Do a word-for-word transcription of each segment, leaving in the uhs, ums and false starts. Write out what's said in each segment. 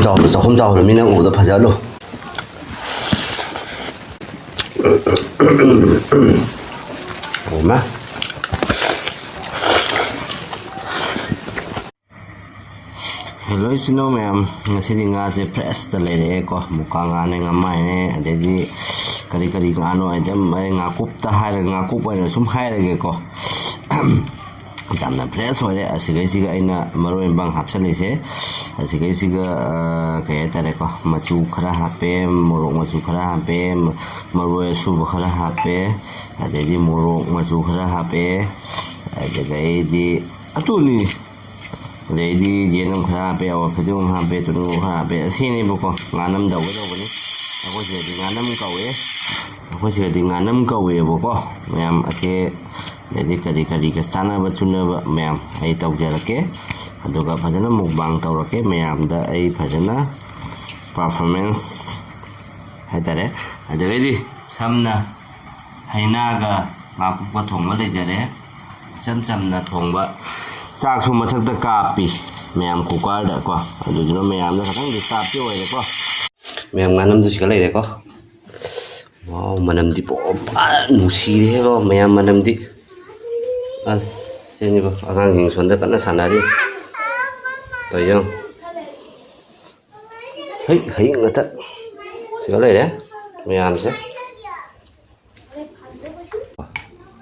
ꯆꯥꯎꯍꯜꯂꯨ, ꯆꯥꯛꯈꯨꯝ ꯆꯥꯎꯍꯜꯂꯨ, ꯃꯤꯅ ꯎꯕꯗ ꯐꯖꯍꯜꯂꯨ꯫ ꯑꯣ ꯃꯥ꯫ ꯍꯦꯜꯂꯣ ꯏꯆꯤꯟ ꯏꯅꯥꯎ ꯃꯌꯥꯝ, ꯉꯁꯤꯗꯤ ꯉꯥꯁꯦ ꯐ꯭ꯔꯦꯁꯇ ꯂꯩꯔꯛꯑꯦꯀꯣ꯫ ꯃꯨꯀꯥ ꯉꯥꯅꯦ, ꯉꯝꯃꯥꯏꯅꯦ, ꯑꯗꯩꯗꯤ ꯀꯔꯤ ꯀꯔꯤ ꯉꯥꯅꯣ, ꯑꯥꯏꯇꯦꯝ ꯑꯩ ꯉꯥꯀꯨꯞꯇ ꯍꯥꯏꯔꯒ, ꯉꯥꯀꯨꯞ ꯑꯣꯏꯅ ꯁꯨꯝ ꯍꯥꯏꯔꯒꯦꯀꯣ꯫ ꯌꯥꯝꯅ ꯐ꯭ꯔꯦꯁ ꯑꯣꯏꯔꯦ꯫ ꯑꯁꯤꯈꯩꯁꯤꯒ ꯑꯩꯅ ꯃꯔꯣꯏ ꯃꯄꯥꯡ ꯍꯥꯞꯆꯜꯂꯤꯁꯦ, ꯑꯁꯤꯈꯩꯁꯤꯒ, ꯑ, ꯀꯩ ꯍꯥꯏꯇꯥꯔꯦꯀꯣ, ꯃꯆꯨ ꯈꯔ ꯍꯥꯞꯄꯦ, ꯃꯣꯔꯣꯛ ꯃꯆꯨ ꯈꯔ ꯍꯥꯞꯄꯦ, ꯃ-, ꯃꯔꯣꯏ ꯑꯁꯨꯕ ꯈꯔ ꯍꯥꯞꯄꯦ, ꯑꯗꯩꯗꯤ ꯃꯣꯔꯣꯛ ꯃꯆꯨ ꯈꯔ ꯍꯥꯞꯄꯦ, ꯑꯗꯨꯗꯒꯤꯗꯤ ꯑꯗꯨꯅꯤ꯫ ꯑꯗꯩꯗꯤ ꯌꯦꯅꯝ ꯈꯔ ꯍꯥꯞꯄꯦ, ꯑꯋꯥ ꯐꯗꯤꯒꯣꯝ ꯍꯥꯞꯄꯦ, ꯇꯨꯅꯤꯡꯈꯣꯛ ꯈꯔ ꯍꯥꯞꯄꯦ꯫ ꯑꯁꯤꯅꯤ ꯏꯕꯨꯡꯉꯣ, ꯉꯥꯅꯝ ꯇꯧꯒꯗꯧꯕꯅꯤ꯫ ꯑꯩꯈꯣꯏ ꯁꯤꯗꯗꯤ ꯉꯥꯅꯝ ꯀꯧꯏ, ꯑꯩꯈꯣꯏ ꯁꯤꯗꯗꯤ ꯉꯥꯅꯝ ꯀꯧꯏꯕꯀꯣ ꯃꯌꯥꯝ꯫ ꯑꯁꯦ ꯑꯗꯩꯗꯤ ꯀꯔꯤ ꯀꯔꯤꯒ ꯆꯥꯟꯅꯕ ꯆꯨꯅꯕ ꯃꯌꯥꯝ ꯑꯩ ꯇꯧꯖꯔꯛꯀꯦ, ꯑꯗꯨꯒ ꯐꯖꯅ ꯃꯨꯛꯕꯥꯡ ꯇꯧꯔꯛꯀꯦ ꯃꯌꯥꯝꯗ ꯑꯩ ꯐꯖꯅ ꯄꯔꯐꯣꯔꯃꯦꯟꯁ ꯍꯥꯏꯇꯥꯔꯦ꯫ ꯑꯗꯨꯗꯒꯤꯗꯤ ꯁꯝꯅ ꯍꯩꯅꯥꯒ ꯉꯥꯀꯨꯞꯀ ꯊꯣꯡꯕ ꯂꯩꯖꯔꯦ꯫ ꯏꯆꯝ ꯆꯝꯅ ꯊꯣꯡꯕ, ꯆꯥꯛꯁꯨ ꯃꯊꯛꯇ ꯀꯥꯞꯄꯤ ꯃꯌꯥꯝ ꯀꯨꯀꯔꯗ ꯀꯣ꯫ ꯑꯗꯨꯗꯨꯅ ꯃꯌꯥꯝꯗ ꯈꯤꯇꯪ ꯗꯤꯁꯇꯥꯔꯕꯇꯤ ꯑꯣꯏꯔꯦꯀꯣ꯫ ꯃꯌꯥꯝ ꯉꯥꯅꯝꯗꯨ ꯁꯤꯒ ꯂꯩꯔꯦꯀꯣ꯫ ꯋꯥꯎ, ꯃꯅꯝꯗꯤ ꯄꯣ-, ꯐꯖꯅ ꯅꯨꯡꯁꯤꯔꯦꯍꯦ ꯕꯣ, ꯃꯌꯥꯝ ꯃꯅꯝꯗꯤ꯫ ꯑꯁ, ꯁꯤꯅꯤꯕꯣ, ꯑꯉꯥꯡꯁꯤꯡ ꯁꯣꯝꯗ ꯀꯟꯅ ꯁꯥꯟꯅꯔꯤ꯫ ꯇꯧꯔꯤꯁꯦ ꯌꯦꯡꯉꯣ꯫ ꯍꯩ, ꯍꯩ ꯉꯥꯛꯇ꯫ ꯁꯤꯒ ꯂꯩꯔꯦ ꯃꯌꯥꯝꯁꯦ꯫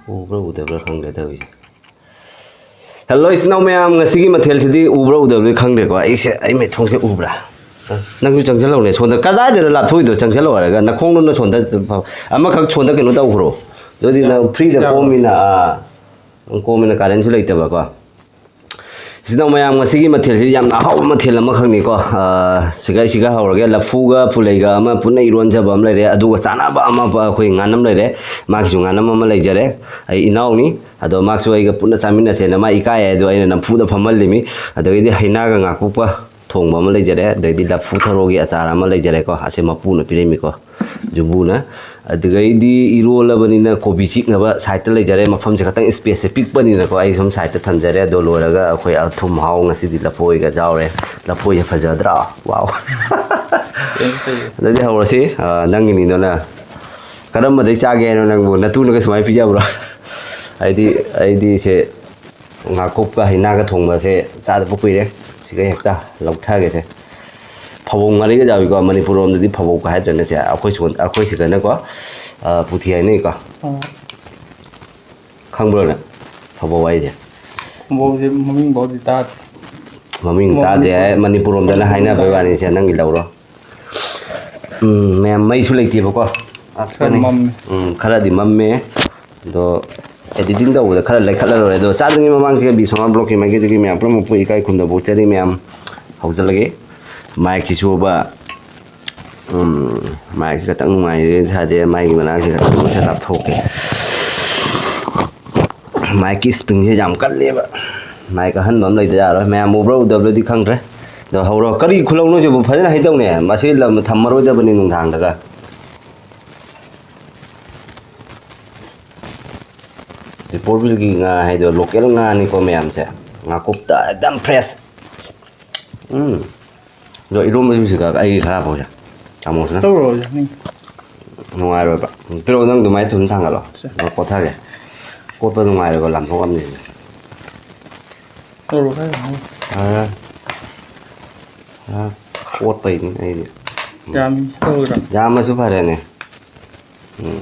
ꯎꯕ꯭ꯔꯥ ꯎꯗꯕ꯭ꯔꯥ ꯈꯪꯗꯦ ꯇꯧꯔꯤꯁꯦ꯫ ꯍꯦꯜꯂꯣ ꯏꯆꯤꯟ ꯏꯅꯥꯎ ꯃꯌꯥꯝ, ꯉꯁꯤꯒꯤ ꯃꯊꯦꯜꯁꯤꯗꯤ ꯎꯕ꯭ꯔꯥ ꯎꯗꯕ꯭ꯔꯗꯤ ꯈꯪꯗꯦꯀꯣ꯫ ꯑꯩꯁꯦ, ꯑꯩ ꯃꯥꯏꯊꯣꯡꯁꯦ ꯎꯕ꯭ꯔꯥ? ꯅꯪꯁꯨ ꯆꯪꯁꯤꯜꯂꯛꯎꯅꯦ ꯁꯣꯝꯗ꯫ ꯀꯗꯥꯏꯗꯅꯣ ꯂꯥꯞꯊꯣꯛꯏꯗꯣ? ꯆꯪꯁꯤꯜꯂꯛꯑꯣ ꯍꯥꯏꯔꯒ ꯅꯈꯣꯡꯗꯨꯅ ꯁꯣꯝꯗ ꯑꯃꯈꯛ ꯁꯣꯝꯗ ꯀꯩꯅꯣ ꯇꯧꯈ꯭ꯔꯣ꯫ ꯑꯗꯨꯗꯤ ꯅꯪ ꯐ꯭ꯔꯤꯗ ꯀꯣꯝꯃꯤꯅ, ꯑꯥ, ꯅꯪ ꯀꯣꯝꯃꯤꯅ ꯀꯥꯔꯦꯟꯁꯨ ꯂꯩꯇꯕꯀꯣ꯫ ꯏꯆꯤꯟ ꯏꯅꯥꯎ ꯃꯌꯥꯝ, ꯉꯁꯤꯒꯤ ꯃꯊꯦꯜꯁꯤ ꯌꯥꯝꯅ ꯑꯍꯥꯎꯕ ꯃꯊꯦꯜ ꯑꯃꯈꯛꯅꯤꯀꯣ꯫ ꯑꯥ, ꯁꯤꯒ, ꯁꯤꯒ ꯍꯧꯔꯒꯦ꯫ ꯂꯐꯨꯒ ꯄꯨꯂꯩꯒ ꯑꯃ ꯄꯨꯟꯅ ꯏꯔꯣꯟꯖꯕ ꯑꯃ ꯂꯩꯔꯦ, ꯑꯗꯨꯒ ꯆꯥꯅꯕ ꯑꯃ ꯑꯩꯈꯣꯏ ꯉꯥꯅꯝ ꯂꯩꯔꯦ꯫ ꯃꯥꯒꯤꯁꯨ ꯉꯥꯅꯝ ꯑꯃ ꯂꯩꯖꯔꯦ꯫ ꯑꯩ ꯏꯅꯥꯎꯅꯤ, ꯑꯗꯣ ꯃꯥꯁꯨ ꯑꯩꯒ ꯄꯨꯟꯅ ꯆꯥꯃꯤꯟꯅꯁꯦꯅ ꯃꯥ ꯏꯀꯥꯏ ꯍꯥꯏ, ꯑꯗꯣ ꯑꯩꯅ ꯅꯝꯐꯨꯗ ꯐꯝꯍꯜꯂꯤꯃꯤ꯫ ꯑꯗꯒꯤꯗꯤ ꯍꯩꯅꯥꯒ ꯉꯥꯀꯨꯞꯀ ꯊꯣꯡꯕ ꯑꯃ ꯂꯩꯖꯔꯦ, ꯑꯗꯩꯗꯤ ꯂꯐꯨ ꯊꯔꯣꯒꯤ ꯑꯆꯥꯔ ꯑꯃ ꯂꯩꯖꯔꯦꯀꯣ, ꯑꯁꯤ ꯃꯄꯨꯅ ꯄꯤꯔꯝꯃꯤꯀꯣ, ꯌꯨꯝꯕꯨꯅ꯫ ꯑꯗꯨꯗꯩꯗꯤ ꯏꯔꯣꯜꯂꯕꯅꯤꯅ ꯀꯣꯕꯤ ꯆꯤꯛꯅꯕ ꯁꯥꯏꯠꯇ ꯂꯩꯖꯔꯦ, ꯃꯐꯝꯁꯦ ꯈꯇꯪ ꯏꯁꯄꯦꯁꯁꯦ ꯄꯤꯛꯄꯅꯤꯅꯀꯣ, ꯑꯩ ꯁꯨꯝ ꯁꯥꯏꯠꯇ ꯊꯝꯖꯔꯦ꯫ ꯑꯗꯣ ꯂꯣꯏꯔꯒ ꯑꯩꯈꯣꯏ ꯑꯊꯨꯝ ꯑꯍꯥꯎ ꯉꯁꯤꯗꯤ ꯂꯐꯣꯏꯒ ꯌꯥꯎꯔꯦ꯫ ꯂꯐꯣꯏꯁꯦ ꯐꯖꯗ꯭ꯔꯥ? ꯋꯥꯎ! ꯑꯗꯨꯗꯤ ꯍꯧꯔꯁꯤ꯫ ꯑ, ꯅꯪꯒꯤꯅꯤꯗꯣꯅ ꯀꯔꯝꯕꯗꯩ ꯆꯥꯒꯦ ꯍꯥꯏꯅꯣ ꯅꯪꯕꯨ? ꯅꯇꯨꯅꯒ ꯁꯨꯃꯥꯏꯅ ꯄꯤꯖꯕ꯭ꯔꯣ? ꯑꯩꯗꯤ, ꯑꯩꯗꯤ ꯁꯦ ꯉꯥꯀꯨꯞꯀ ꯍꯩꯅꯥꯒ ꯊꯣꯡꯕꯁꯦ ꯆꯥꯗꯕ ꯀꯨꯏꯔꯦ꯫ ꯁꯤꯒ ꯍꯦꯛꯇ ꯂꯧꯊꯒꯦꯁꯦ꯫ ꯐꯕꯧ ꯉꯥꯔꯤꯒ ꯌꯥꯎꯏꯀꯣ, ꯃꯅꯤꯄꯨꯔ ꯂꯣꯝꯗꯗꯤ ꯐꯕꯧꯒ ꯍꯥꯏꯗ꯭ꯔꯅꯦ ꯁꯦ? ꯑꯩꯈꯣꯏ ꯁꯣꯟ-, ꯑꯩꯈꯣꯏ ꯁꯤꯗꯅꯀꯣ, ꯑ, ꯄꯨꯊꯤ ꯍꯥꯏꯅꯩꯀꯣ꯫ ꯑꯣ꯫ ꯈꯪꯕ꯭ꯔꯣ ꯅꯪ? ꯐꯕꯧ ꯍꯥꯏꯁꯦ? ꯐꯕꯧꯁꯦ ꯃꯃꯤꯡ ꯐꯥꯎꯗꯤ ꯇꯥꯗ꯭ꯔꯤ꯫ ꯃꯃꯤꯡ ꯃ-, ꯇꯥꯗꯦ ꯍꯥꯏ, ꯃꯅꯤꯄꯨꯔ ꯃꯅꯤꯄꯨꯔ ꯂꯣꯝꯗꯅ ꯍꯥꯏꯅꯕꯩ ꯋꯥꯅꯤ ꯁꯦ, ꯅꯪꯒꯤ ꯂꯧꯔꯣ꯫ ꯎꯝ, ꯃꯌꯥꯝ ꯃꯩꯁꯨ ꯂꯩꯇꯦꯕꯀꯣ꯫ ꯈꯔ ꯃꯝꯃꯦ꯫ ꯎꯝ, ꯈꯔꯗꯤ ꯃꯝꯃꯦ꯫ ꯑꯗꯣ editing ꯇꯧꯕꯗ ꯈꯔ ꯂꯩꯈꯠꯂ ꯂꯣꯏꯔꯦ꯫ ꯑꯗꯣ ꯆꯥꯗ꯭ꯔꯤꯉꯩ ꯃꯃꯥꯡꯁꯤꯗ ꯕꯤꯁ꯭ꯋꯥ vlogꯀꯤ ꯃꯥꯏꯀꯩꯗꯒꯤ ꯃꯌꯥꯝ ꯄꯨꯝꯅꯃꯛꯄꯨ ꯏꯀꯥꯏ ꯈꯨꯝꯅꯕ ꯎꯠꯆꯔꯤ꯫ ꯃꯌꯥꯝ ꯍꯧꯖꯤꯜꯂꯒꯦ꯫ ꯃꯥꯏꯛꯁꯤꯁꯨꯕ, ꯎꯝ, ꯃꯥꯏꯛꯁꯤ ꯈꯤꯇꯪ ꯅꯨꯡꯉꯥꯏꯔꯦ ꯁꯥꯗꯦ, ꯃꯥꯏꯒꯤ ꯃꯅꯥꯛꯁꯤ ꯈꯤꯇꯪ ꯃꯁꯛ ꯂꯥꯞꯊꯣꯛꯀꯦ꯫ ꯃꯥꯏꯛꯀꯤ springꯁꯦ ꯌꯥꯝ ꯀꯜꯂꯦꯕ꯫ ꯃꯥꯏꯛ ꯑꯍꯟꯕ ꯑꯃ ꯂꯩꯗ ꯌꯥꯔꯣꯏ꯫ ꯃꯌꯥꯝ ꯎꯕ꯭ꯔꯥ ꯎꯗꯕ꯭ꯔꯗꯤ ꯈꯪꯗ꯭ꯔꯦ꯫ ꯑꯗꯣ ꯍꯧꯔꯣ꯫ ꯀꯔꯤ ꯈꯨꯂꯧꯅꯣ ꯁꯤꯕꯨ? ꯐꯖꯅ ꯍꯩꯗꯧꯅꯦ꯫ ꯃꯁꯤ ꯂꯝ ꯊꯝꯃꯔꯣꯏꯗꯕꯅꯤ ꯅꯨꯡꯗꯥꯡꯗꯒ꯫ ꯗꯤꯄꯣꯔꯕꯤꯜꯒꯤ ꯉꯥ ꯍꯥꯏꯗꯣ local ꯉꯥꯅꯤꯀꯣ ꯃꯌꯥꯝꯁꯦ꯫ ꯉꯥꯀꯨꯞꯇ ꯑꯦꯛꯗꯝ fresh꯫ ꯎꯝ꯫ ꯑꯗꯣ ꯏꯔꯣꯝꯕꯁꯨ ꯁꯤꯗ ꯑꯩꯒꯤ ꯈꯔ ꯍꯥꯞꯄꯛꯎꯁꯦ꯫ ꯆꯥꯃꯁꯅ꯫ ꯇꯧꯔꯣ, ꯌꯥꯅꯤ꯫ ꯅꯨꯡꯉꯥꯏꯔꯣꯏꯕ꯫ ꯄꯤꯔꯛꯑꯣ, ꯅꯪ ꯑꯗꯨꯃꯥꯏꯅ ꯊꯨꯝ ꯊꯥꯡꯒꯠꯂꯣ꯫ ꯁꯦ꯫ ꯑꯗꯨꯒ ꯀꯣꯠꯊꯒꯦ꯫ ꯀꯣꯠꯄ ꯅꯨꯡꯉꯥꯏꯔꯣꯏꯕ, ꯂꯥꯝꯊꯣꯛꯑꯝꯅꯤ꯫ ꯇꯧꯔꯣ, ꯈꯔ ꯌꯥꯅꯤ꯫ ꯑꯥ꯫ ꯑꯥ, ꯀꯣꯠꯄꯩꯅꯤ ꯑꯩꯗꯤ꯫ ꯌꯥꯝ ꯇꯧꯔꯣ꯫ ꯌꯥꯝꯃꯁꯨ ꯐꯔꯦꯅꯦ꯫ ꯎꯝ꯫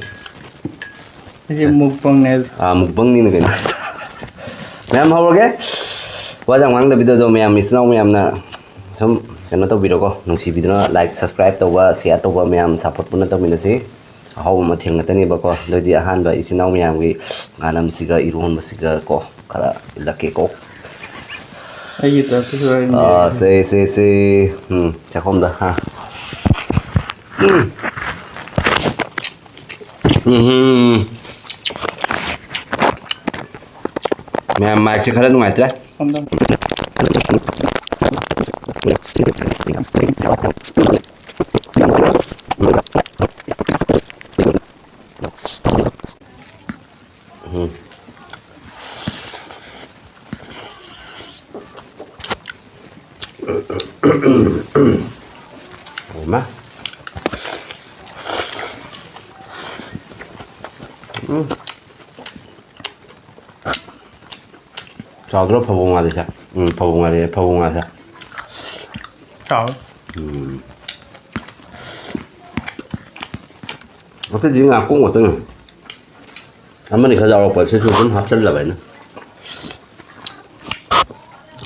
ꯑꯩꯁꯦ mukbangꯅꯦ꯫ ꯑꯥ, mukbangꯅꯤꯅ ꯀꯩꯅꯣ꯫ ꯃꯌꯥꯝ ꯍꯧꯔꯒꯦ꯫ ꯋꯥ ꯌꯥꯝ ꯉꯥꯡꯗꯕꯤꯗ ꯑꯗꯣ ꯃꯌꯥꯝ, ꯏꯆꯤꯟ ꯏꯅꯥꯎ ꯃꯌꯥꯝꯅ ꯁꯨꯝ ꯀꯩꯅꯣ ꯇꯧꯕꯤꯔꯣꯀꯣ, ꯅꯨꯡꯁꯤꯕꯤꯗꯨꯅ like, subscribe ꯇꯧꯕ, share ꯇꯧꯕ ꯃꯌꯥꯝ support ꯄꯨꯟꯅ ꯇꯧꯃꯤꯟꯅꯁꯤ꯫ ꯑꯍꯥꯎꯕ ꯃꯊꯦꯜ ꯉꯥꯛꯇꯅꯦꯕꯀꯣ꯫ ꯑꯗꯨꯗꯤ ꯑꯍꯥꯟꯕ ꯏꯆꯤꯟ ꯏꯅꯥꯎ ꯃꯌꯥꯝꯒꯤ ꯉꯥꯅꯝꯁꯤꯒ ꯏꯔꯣꯟꯕꯁꯤꯒ ꯀꯣ ꯈꯔ ꯏꯜꯂꯛꯀꯦꯀꯣ꯫ ꯑꯩꯒꯤ ꯇꯔꯞꯇꯁꯨ ꯑꯩꯅ ꯑꯥ, ꯁꯦ, ꯁꯦ, ꯁꯦ꯫ ꯎꯝ, ꯆꯥꯛꯈꯣꯝꯗ, ꯍꯥ꯫ ꯎꯝ꯫ ꯎꯝ꯫ ꯃꯌꯥꯝ ꯃꯥꯏꯛꯁꯦ ꯈꯔ ꯅꯨꯡꯉꯥꯏꯇ꯭ꯔꯦ꯫ ꯁꯣꯝꯗ꯫ ꯎꯝ꯫ ꯍꯩꯃꯥ꯫ ꯎꯝ꯫ ꯆꯥꯎꯗ꯭ꯔꯣ ꯐꯕꯧ ꯉꯥꯗꯤ ꯁꯦ? ꯎꯝ, ꯐꯕꯧ ꯉꯥꯗꯤ, ꯐꯕꯧ ꯉꯥꯁꯦ꯫ ꯆꯥꯎꯋꯦ꯫ ꯎꯝ꯫ ꯑꯇꯩꯗꯤ ꯉꯥ ꯀꯣꯛ ꯉꯥꯛꯇꯅꯦ꯫ ꯑꯃꯅꯤ ꯈꯔ ꯌꯥꯎꯔꯛꯄ, ꯁꯤꯁꯨ ꯑꯗꯨꯝ ꯍꯥꯞꯆꯜꯂꯕ ꯑꯩꯅ꯫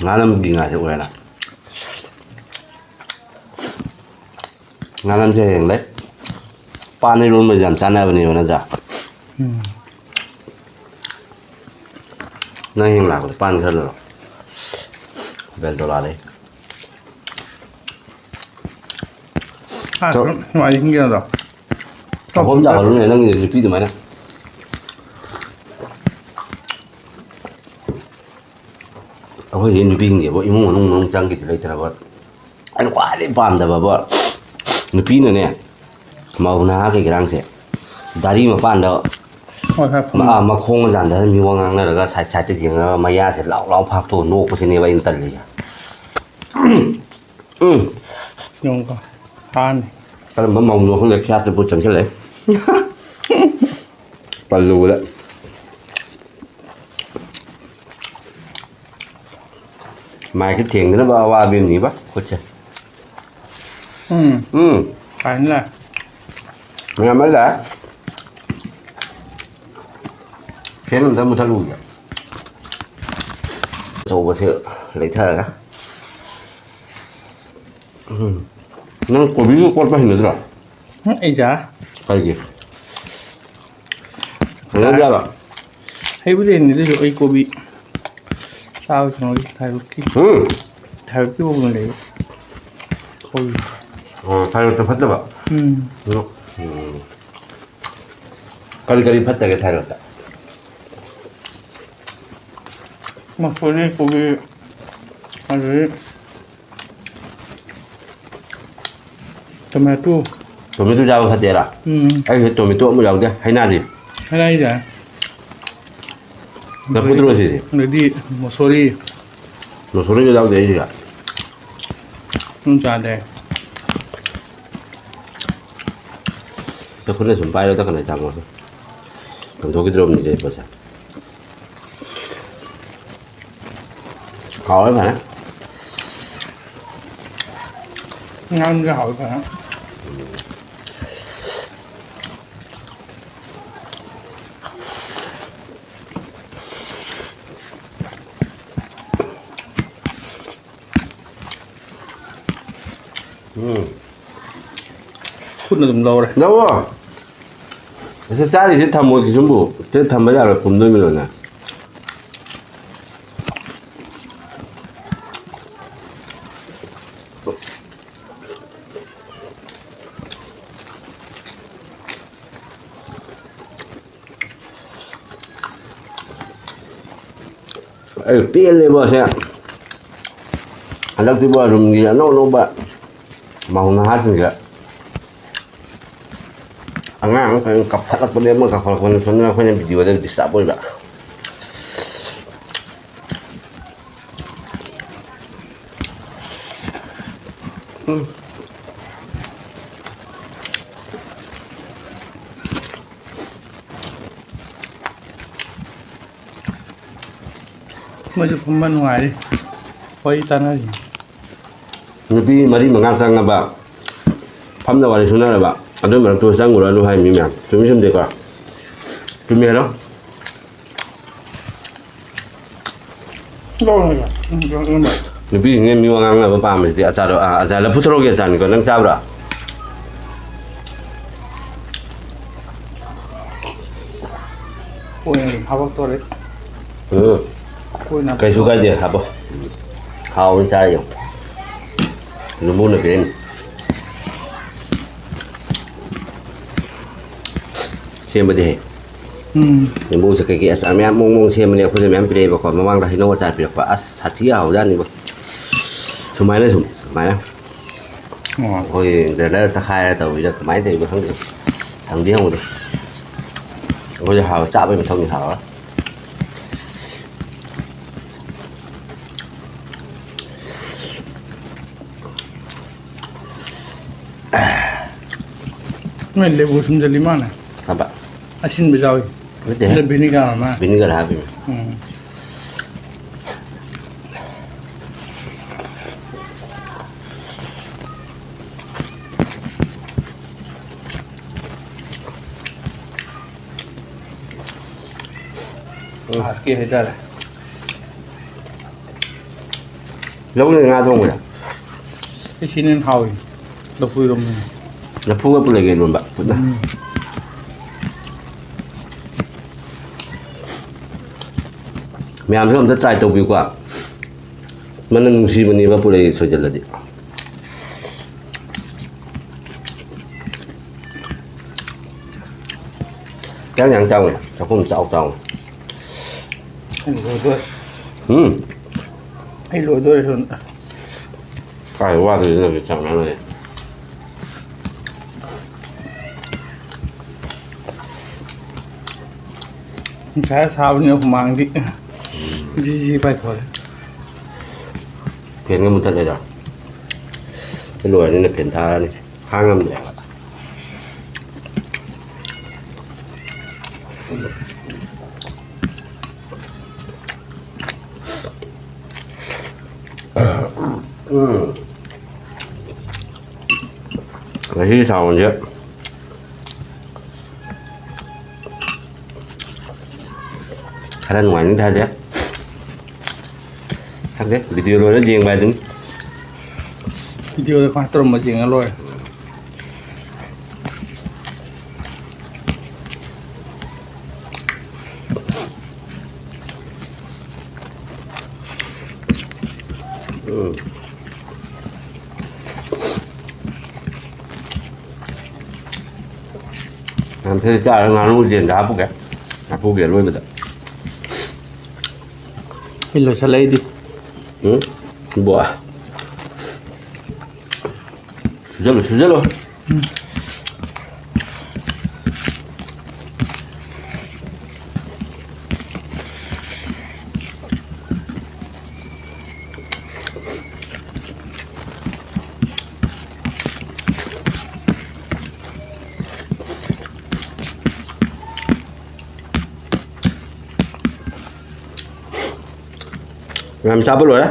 ꯉꯥꯅꯝꯒꯤ ꯉꯥꯁꯦ ꯑꯣꯏꯔꯦ꯫ ꯉꯥꯅꯝꯁꯦ ꯍꯌꯦꯡ ꯂꯩ꯫ ꯄꯥꯟ ꯏꯔꯣꯟꯕꯁꯦ ꯌꯥꯝ ꯆꯥꯟꯅꯕꯅꯦꯕ, ꯅꯠꯇ꯭ꯔꯥ? ꯎꯝ꯫ ꯅꯪ ꯍꯌꯦꯡ ꯂꯥꯛꯄꯗ ꯄꯥꯟ ꯈꯔ ꯂꯩꯔꯛꯑꯣ꯫ ꯕꯦꯜꯗꯣꯂꯥꯗꯩ꯫ ꯑꯥ, ꯆꯣ-, ꯁꯨꯝ ꯅꯨꯡꯉꯥꯏ ꯍꯤꯡꯒꯦ ꯑꯗꯣ꯫ ꯆꯥꯛꯈꯨꯝ ꯆꯥꯈꯠꯂꯨꯅꯦ, ꯅꯪꯒꯤ ꯅꯨꯄꯤ ꯑꯗꯨꯃꯥꯏꯅ꯫ ꯑꯩꯈꯣꯏꯗꯤ ꯅꯨꯄꯤꯁꯤꯡꯁꯦꯕꯨ ꯏꯃꯨꯡ ꯃꯅꯨꯡ ꯃꯅꯨꯡ ꯆꯪꯈꯤꯗ ꯂꯩꯇ꯭ꯔꯕ꯫ ꯑꯩꯅ ꯈ꯭ꯋꯥꯏꯗꯒꯤ ꯄꯥꯝꯗꯕꯕꯨ ꯅꯨꯄꯤꯅꯅꯦ, ꯃꯧ ꯅꯍꯥ ꯀꯩꯀꯥꯡꯁꯦ ꯗꯥꯔꯤ ꯃꯄꯥꯟꯗ ꯍꯣꯏ, ꯈꯔ ꯃ-, ꯐꯝꯃꯣ꯫ ꯑꯥ, ꯃꯈꯣꯡ ꯌꯥꯟꯊꯔ ꯃꯤ ꯋꯥ ꯉꯥꯡꯅꯔꯒ side sideꯇ ꯌꯦꯡꯉꯒ ꯃꯌꯥꯁꯦ ꯂꯥꯎ ꯂꯥꯎ ꯐꯥꯛꯇꯣꯛꯑ ꯅꯣꯛꯄꯁꯤꯅꯦꯕ ꯑꯩꯅ ꯇꯜꯂꯤꯁꯦ꯫ ꯎꯝ꯫ ꯌꯦꯡꯉꯨꯀꯣ, ꯍꯥꯔꯅꯤ꯫ ꯀꯔꯝꯕ ꯃꯧꯅꯣ ꯈꯪꯗꯦ, ꯈ꯭ꯌꯥꯠꯇ ꯄꯨ ꯆꯪꯁꯤꯜꯂꯛꯑꯦ꯫ ꯄꯜꯂꯨꯕꯗ꯫ ꯃꯥꯏꯛꯁꯦ ꯊꯦꯡꯗꯅꯕ ꯑꯋꯥꯕ ꯑꯃꯅꯤꯕ ꯈꯨꯠꯁꯦ꯫ ꯎꯝ꯫ ꯎꯝ꯫ ꯐꯥꯏꯅꯦ꯫ ꯃꯌꯥꯝ ꯑꯃ ꯂꯥꯛꯑꯦ꯫ ꯐꯦꯟ ꯑꯝꯇ ꯃꯨꯊꯠꯂꯨꯒꯦ꯫ ꯑꯆꯧꯕꯁꯦ ꯂꯩꯊꯔꯒ꯫ ꯎꯝ꯫ ꯅꯪ ꯀꯣꯕꯤꯒ ꯀꯣꯠꯄ ꯍꯩꯅꯗ꯭ꯔꯣ? ꯎꯝ, ꯑꯩ ꯆꯥ꯫ ꯀꯩꯒꯤ? ꯍꯩꯅꯗꯦ ꯍꯥꯏꯕ? ꯍꯩꯕꯨꯗꯤ ꯍꯩꯅꯗꯦ, ꯑꯗꯨꯏꯁꯨ ꯑꯩ ꯀꯣꯕꯤ ꯆꯥꯕ ꯀꯩꯅꯣꯒꯤ ꯊꯥꯏꯔꯣꯏꯗꯀꯤ꯫ ꯎꯝ꯫ ꯊꯥꯏꯔꯣꯏꯗꯀꯤ ꯄ꯭ꯔꯣꯕ꯭ꯂꯦꯝ ꯂꯩꯕ꯫ ꯀꯣꯕꯤ꯫ ꯑꯣ, ꯊꯥꯏꯔꯣꯏꯗꯇ ꯐꯠꯇꯕ? ꯎꯝ꯫ ꯎꯝ꯫ ꯀꯔꯤ ꯀꯔꯤ ꯐꯠꯇꯒꯦ ꯊꯥꯏꯔꯣꯏꯗꯇ? ꯃꯁꯣꯔꯤ, ꯀꯣꯕꯤ, ꯑꯗꯨꯗꯒꯤ ꯇꯣꯃꯦꯇꯣ꯫ ꯇꯣꯃꯦꯇꯣ ꯆꯥꯕ ꯐꯠꯇꯦꯔꯥ? ꯎꯝ꯫ ꯑꯩꯁꯦ ꯇꯣꯃꯦꯇꯣ ꯑꯃ ꯌꯥꯎꯗꯦ, ꯍꯩꯅꯗꯦ꯫ ꯍꯩꯅꯗꯦ꯫ ꯂꯐꯨ ꯊꯔꯣ ꯁꯤꯗꯤ꯫ ꯑꯗꯩꯗꯤ ꯃꯣꯁꯣꯔꯤ꯫ ꯃꯣꯁꯣꯔꯤꯁꯨ ꯌꯥꯎꯗꯦ ꯑꯩꯁꯤꯗ꯫ ꯎꯝ, ꯆꯥꯗꯦ꯫ ꯈꯨꯠꯅ ꯁꯨꯝ ꯄꯥꯏꯔ ꯆꯠꯀꯅꯤ ꯆꯥꯃꯣꯁꯦ꯫ ꯂꯪꯊꯣꯛꯈꯤꯗ꯭ꯔꯕꯅꯤꯁꯦ ꯄꯣꯠꯁꯦ꯫ ꯍꯥꯎꯋꯦ ꯐꯖꯅ꯫ ꯉꯥꯔꯣꯝꯁꯦ ꯍꯥꯎꯋꯦ ꯐꯖꯅ꯫ ꯎꯝ꯫ ꯈꯨꯠꯅ ꯑꯗꯨꯝ ꯂꯧꯔꯦ꯫ ꯂꯧꯑꯣ꯫ ꯑꯁꯤ ꯆꯥꯔꯤꯁꯤ ꯊꯝꯃꯣ ꯀꯩꯁꯨꯝꯕꯨ꯫ ꯁꯤꯗ ꯊꯝꯕ ꯌꯥꯔꯣꯏ, ꯄꯨꯝꯗꯣꯏꯃꯤ ꯂꯣꯏꯅ꯫ ꯑꯩ ꯄꯦꯜꯂꯦꯕꯣ ꯑꯁꯦ꯫ ꯍꯟꯗꯛꯇꯤꯕꯣ ꯔꯨꯝꯒꯤ ꯑꯅꯧ ꯑꯅꯧꯕ ꯃꯧ ꯅꯍꯥꯁꯤꯡꯁꯦ꯫ ꯑꯉꯥꯡ ꯑꯃꯈꯛ ꯀꯞꯊꯠꯂꯛꯄꯅꯦ, ꯑꯃ ꯀꯞꯈꯠꯂꯛꯄꯅꯦ, ꯁꯣꯝꯗ ꯑꯩꯈꯣꯏꯅ ꯚꯤꯗꯤꯑꯣꯗ ꯗꯤꯁꯇꯥꯔꯕ ꯑꯣꯏꯕ꯫ ꯎꯝ꯫ ꯃꯣꯏꯁꯨ ꯐꯝꯕ ꯅꯨꯡꯉꯥꯏꯔꯤ, ꯋꯥꯔꯤ ꯇꯥꯟꯅꯔꯤ꯫ ꯅꯨꯄꯤ ꯃꯔꯤ ꯃꯉꯥ ꯆꯪꯉꯕ, ꯐꯝꯅ ꯋꯥꯔꯤ ꯁꯨꯅꯔꯕ, ꯑꯗꯨꯏ ꯃꯔꯛꯇꯨ ꯆꯪꯉꯨꯔꯅꯨ ꯍꯥꯏ ꯃꯤ ꯃꯌꯥꯝ꯫ ꯆꯨꯝꯃꯤ ꯆꯨꯝꯗꯦꯀꯣ? ꯆꯨꯝꯃꯤ ꯍꯥꯏꯔꯣ? ꯂꯧꯔꯣꯏꯗ꯫ ꯎꯝ, ꯎꯝ, ꯎꯝ꯫ ꯅꯨꯄꯤꯁꯤꯡꯅ ꯃꯤ ꯋꯥ ꯉꯥꯡꯅꯕ ꯄꯥꯝꯕꯁꯤꯗꯤ ꯑꯆꯥꯔ, ꯑꯥ, ꯑꯆꯥꯔ ꯂꯐꯨ ꯊꯔꯣꯒꯤ ꯑꯆꯥꯔꯅꯤꯀꯣ꯫ ꯅꯪ ꯆꯥꯕ꯭ꯔꯥ? ꯍꯣꯏ, ꯍꯥꯄꯛꯇꯣꯔꯦ꯫ ꯎꯝ꯫ ꯀꯣꯏꯅ ꯀꯩꯁꯨ ꯀꯥꯏꯗꯦ, ꯍꯥꯞꯄꯣ꯫ ꯍꯥꯎꯕꯅꯤ, ꯆꯥꯔ ꯌꯦꯡꯉꯨ꯫ ꯌꯨꯝꯕꯨꯅ ꯄꯤꯔꯛꯏꯅꯤ꯫ ꯁꯦꯝꯕꯗꯤ ꯍꯩ꯫ ꯎꯝ꯫ ꯌꯨꯝꯕꯨꯁꯦ ꯀꯩꯀꯩ ꯑꯆꯥꯔ ꯃꯌꯥꯝ ꯃꯑꯣꯡ ꯃꯑꯣꯡ ꯁꯦꯝꯕꯅꯦ, ꯑꯩꯈꯣꯏꯗ ꯃꯌꯥꯝ ꯄꯤꯔꯛꯑꯦꯕꯀꯣ꯫ ꯃꯃꯥꯡꯗ ꯍꯩꯅꯧ ꯑꯆꯥꯔ ꯄꯤꯔꯛꯄ꯫ ꯑꯁ, ꯁꯥꯊꯤ ꯍꯥꯎꯖꯥꯠꯅꯤꯕꯣ꯫ ꯁꯨꯃꯥꯏꯅ ꯁꯨꯝ, ꯁꯨꯃꯥꯏꯅ꯫ ꯑꯣ꯫ ꯑꯩꯈꯣꯏ ꯒ꯭ꯔꯦꯟꯗꯔ ꯇꯛꯈꯥꯏꯔ ꯇꯧꯔꯤꯔ ꯀꯃꯥꯏꯅ ꯇꯧꯔꯤꯅꯣ ꯈꯪꯗꯦ꯫ ꯍꯪꯗꯤ ꯍꯪꯉꯨꯗꯦ꯫ ꯑꯩꯈꯣꯏꯁꯨ ꯍꯥꯎ-, ꯆꯥꯕꯩ ꯃꯊꯧꯅꯤ ꯍꯥꯎꯔ꯫ ꯅꯣꯏ ꯂꯦꯕꯨ ꯁꯨꯝꯖꯜꯂꯤ ꯃꯥꯅꯦ꯫ ꯍꯥꯞꯄ꯫ ꯑꯁꯤꯟꯕ ꯌꯥꯎꯏ꯫ ꯅꯠꯇꯦꯍꯦ꯫ ꯁꯤꯗ vinegar ꯑꯃ꯫ Vinegar ꯍꯥꯞꯄꯤꯅꯦ꯫ ꯎꯝ꯫ ꯎꯝ꯫ ꯂꯥꯁꯀꯤ ꯍꯥꯏꯇꯥꯔꯦ꯫ ꯂꯧꯅ ꯉꯥ ꯊꯣꯡꯕꯗ꯫ ꯑꯩ ꯁꯤꯅ ꯍꯦꯟꯅ ꯍꯥꯎꯏ꯫ ꯂꯐꯨ ꯏꯔꯣꯝꯕꯅ꯫ ꯂꯐꯨꯒ ꯄꯨꯜꯂꯒ ꯏꯔꯣꯟꯕ ꯐꯨꯠꯅ꯫ ꯎꯝ꯫ ꯃꯌꯥꯝꯁꯨ ꯑꯝꯇ try ꯇꯧꯕꯤꯌꯨꯀꯣ꯫ ꯃꯅꯝ ꯅꯨꯡꯁꯤꯕꯅꯦꯕ ꯄꯨꯔꯩ ꯁꯣꯏꯖꯜꯂꯗꯤ꯫ ꯌꯥꯡ ꯌꯥꯡ ꯆꯥꯎꯅꯦ, ꯆꯥꯛꯈꯨꯝ ꯆꯥꯎ ꯆꯥꯎꯅ꯫ ꯑꯩ ꯂꯣꯏꯗꯣꯔꯦ꯫ ꯎꯝ꯫ ꯑꯩ ꯂꯣꯏꯗꯣꯔꯦ ꯁꯣꯝꯗ꯫ ꯀꯥꯏ ꯋꯥꯗꯣꯏꯅꯣ ꯅꯪꯒꯤ ꯆꯥꯛ ꯉꯥꯡꯅꯔꯦ꯫ ꯅꯨꯡꯁꯥ ꯁꯥꯕꯅꯤꯅ ꯍꯨꯃꯥꯡꯗꯤ ꯖꯤ ꯖꯤ ꯄꯥꯏꯊꯣꯛꯑꯦ꯫ ꯐꯦꯟꯒ ꯃꯨꯊꯠꯂꯦꯗ꯫ ꯁꯤ ꯂꯣꯏꯔꯅꯤꯅ ꯐꯦꯟ ꯊꯥꯔꯅꯤ꯫ ꯈꯥꯡ ꯉꯝꯗ꯭ꯔꯦꯕ꯫ ꯎꯝ꯫ ꯉꯁꯤ ꯁꯥꯎꯟꯁꯦ ꯈꯔ ꯅꯨꯡꯉꯥꯏꯅꯤ ꯊꯥꯖꯦ꯫ ꯈꯪꯗꯦ, video ꯂꯣꯏꯔ ꯌꯦꯡꯕ ꯍꯥꯏꯗꯨꯅꯤ꯫ Videoꯗ ꯀꯃꯥꯏꯅ ꯇꯧꯔꯝꯕ ꯌꯦꯡꯉ ꯂꯣꯏꯔꯦ꯫ ꯎꯝ꯫ ꯌꯥꯝ ꯐꯖꯅ ꯆꯥꯔꯒ ꯉꯥꯅꯨ ꯌꯦꯟꯗ ꯍꯥꯞꯄꯨꯒꯦ꯫ ꯍꯥꯞꯄꯨꯒꯦ ꯑꯔꯣꯏꯕꯗ꯫ ꯑꯩ ꯂꯣꯏꯁꯜꯂꯛꯏꯗꯤ꯫ ꯎꯝ? ꯕꯣ꯫ ꯁꯨꯖꯜꯂꯨ, ꯁꯨꯖꯜꯂꯨ꯫ ꯃꯌꯥꯝ ꯆꯥꯕ ꯂꯣꯏꯔꯦ꯫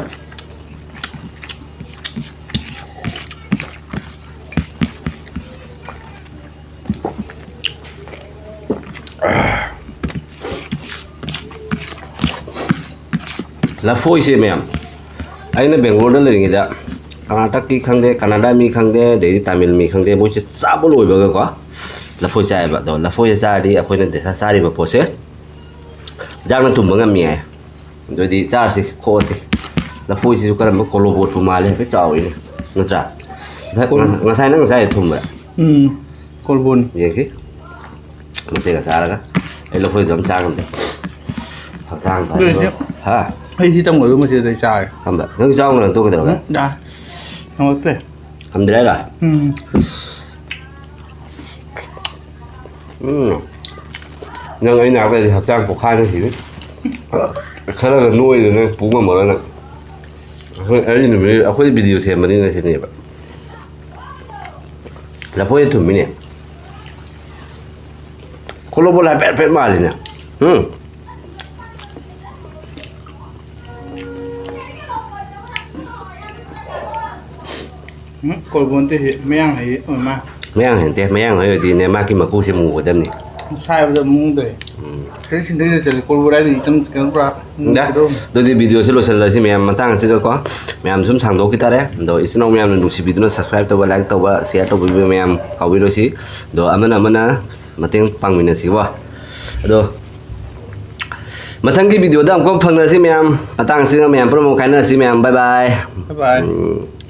ꯂꯐꯣꯏꯁꯦ ꯃꯌꯥꯝ, ꯑꯩꯅ ꯕꯦꯡꯒ꯭ꯂꯣꯔꯗ ꯂꯩꯔꯤꯉꯩꯗ ꯀꯔꯅꯥꯇꯛꯀꯤ ꯈꯪꯗꯦ, ꯀꯅꯥꯗꯥ ꯃꯤ ꯈꯪꯗꯦ, ꯑꯗꯩꯗꯤ ꯇꯥꯃꯤꯜ ꯃꯤ ꯈꯪꯗꯦ, ꯃꯣꯏꯁꯦ ꯆꯥꯕ ꯂꯣꯏꯕꯒꯀꯣ ꯂꯐꯣꯏ ꯆꯥꯏꯌꯦꯕ꯫ ꯑꯗꯣ ꯂꯐꯣꯏꯁꯦ ꯆꯥꯔꯗꯤ ꯑꯩꯈꯣꯏꯅ ꯗꯦꯁꯥ ꯆꯥꯔꯤꯕ ꯄꯣꯠꯁꯦ ꯍꯛꯆꯥꯡꯅ ꯇꯨꯝꯕ ꯉꯝꯃꯤ ꯍꯥꯏ꯫ ꯑꯗꯨꯗꯤ ꯆꯥꯔꯁꯤ, ꯈꯣꯛꯑꯁꯤ꯫ ꯂꯐꯣꯏꯁꯤꯁꯨ ꯀꯔꯝꯕ ꯀꯣꯂꯣꯕꯣꯠꯄꯨ ꯃꯥꯜꯂꯤ, ꯍꯥꯏꯐꯦꯠ ꯆꯥꯎꯋꯤꯅꯦ, ꯅꯠꯇ꯭ꯔꯥ? ꯉꯁꯥꯏ, ꯀꯣꯜ- ꯉꯁꯥꯏ ꯅꯪ ꯉꯁꯥꯏ ꯊꯨꯝꯕ꯭ꯔꯥ? ꯎꯝ, ꯀꯣꯜꯕꯣꯟ꯫ ꯌꯦꯡꯁꯤ꯫ ꯃꯆꯦꯒ ꯆꯥꯔꯒ꯫ ꯑꯩ ꯂꯐꯣꯏꯗꯣ ꯑꯗꯨꯝ ꯆꯥ ꯉꯝꯗꯦ꯫ ꯍꯛꯆꯥꯡ ꯑꯗꯨ ꯐꯅꯕ꯫ ꯑꯣꯏꯔꯁꯨ ꯍꯥ? ꯑꯩ ꯁꯤ ꯇꯝꯒꯗꯧ ꯃꯆꯦꯗ ꯑꯩ ꯆꯥꯔꯦ꯫ ꯍꯝꯕ꯫ ꯅꯪ ꯆꯥꯎꯅ ꯇꯣꯛꯀꯗꯧꯔꯒ? ꯎꯝ, ꯌꯥ-, ꯉꯝꯃꯛꯇ꯭ꯔꯦ꯫ ꯍꯟꯗ꯭ꯔꯦ ꯍꯥꯏꯔꯣ? ꯎꯝ꯫ ꯎꯝ꯫ ꯅꯪ ꯑꯩ ꯅꯥꯔꯛꯇꯗꯤ ꯍꯛꯆꯥꯡ ꯄꯣꯛꯈꯥꯏꯅ ꯁꯤꯅꯤ꯫ ꯈꯔꯒ ꯅꯣꯏꯗ ꯅꯪ ꯄꯨ ꯉꯝꯃꯔꯣꯏ ꯅꯪ꯫ ꯑꯩꯈꯣꯏ ꯑꯩ ꯅꯨꯃꯤꯠ ꯑꯩꯈꯣꯏ ꯚꯤꯗꯤꯑꯣ ꯁꯦꯝꯕꯅꯤꯅ ꯁꯤꯅꯦꯕ꯫ ꯂꯐꯣꯏ ꯊꯨꯝꯃꯤꯅꯦ꯫ ꯀꯣꯂꯣꯕꯣꯜ ꯍꯥꯏꯐꯦꯠ ꯍꯥꯏꯐꯦꯠ ꯃꯥꯜꯂꯤꯅꯦ꯫ ꯎꯝ꯫ ꯎꯝ, ꯀꯣꯜꯕꯣꯟꯗꯤ ꯁꯤ ꯃꯌꯥꯡ ꯍꯩ ꯑꯣꯏ ꯃꯥ꯫ ꯃꯌꯥꯡ ꯍꯩ ꯅꯠꯇꯦ, ꯃꯌꯥꯡ ꯍꯩ ꯑꯣꯏꯗꯤꯅꯦ, ꯃꯥꯒꯤ ꯃꯀꯨꯁꯦ ꯃꯨꯒꯗꯕꯅꯤ꯫ ꯁꯥꯏꯕꯗ ꯃꯨꯗ꯭ꯔꯦ꯫ ꯎꯝ꯫ ꯀꯔꯤ ꯁꯤꯟꯗꯣꯏꯅꯣ ꯆꯠꯂꯦ, ꯀꯣꯜꯕꯣꯟ ꯍꯥꯏꯗꯤ ꯏꯆꯝ ꯈꯤꯇꯪ ꯄꯨꯔꯥ ꯗ, ꯃꯨꯒꯗꯧꯕꯅꯤ꯫ ꯑꯗꯨꯗꯤ ꯚꯤꯗꯤꯑꯣꯁꯦ ꯂꯣꯏꯁꯤꯜꯂꯁꯤ ꯃꯌꯥꯝ, ꯃꯇꯥꯡ ꯑꯁꯤꯗꯀꯣ꯫ ꯃꯌꯥꯝ ꯁꯨꯝ ꯁꯥꯡꯗꯣꯛꯈꯤ ꯇꯥꯔꯦ꯫ ꯑꯗꯣ ꯏꯆꯤꯟ ꯏꯅꯥꯎ ꯃꯌꯥꯝꯅ ꯅꯨꯡꯁꯤꯕꯤꯗꯨꯅ subscribe ꯇꯧꯕ, like ꯇꯧꯕ, share ꯇꯧꯕꯤꯕ ꯃꯌꯥꯝ ꯀꯥꯎꯕꯤꯔꯣꯏꯁꯤ꯫ ꯑꯗꯣ ꯑꯃꯅ ꯑꯃꯅ ꯃꯇꯦꯡ ꯄꯥꯡꯃꯤꯟꯅꯁꯤꯀꯣ꯫ ꯑꯗꯣ ꯃꯊꯪꯒꯤ ꯚꯤꯗꯤꯑꯣꯗ ꯑꯃꯨꯛꯀ ꯐꯪꯅꯁꯤ ꯃꯌꯥꯝ꯫ ꯃꯇꯥꯡ ꯑꯁꯤꯗ ꯃꯌꯥꯝ ꯄꯨꯝꯅꯃꯛ ꯀꯥꯏꯅꯔꯁꯤ ꯃꯌꯥꯝ꯫ Bye bye꯫ Bye bye꯫ ꯎꯝ꯫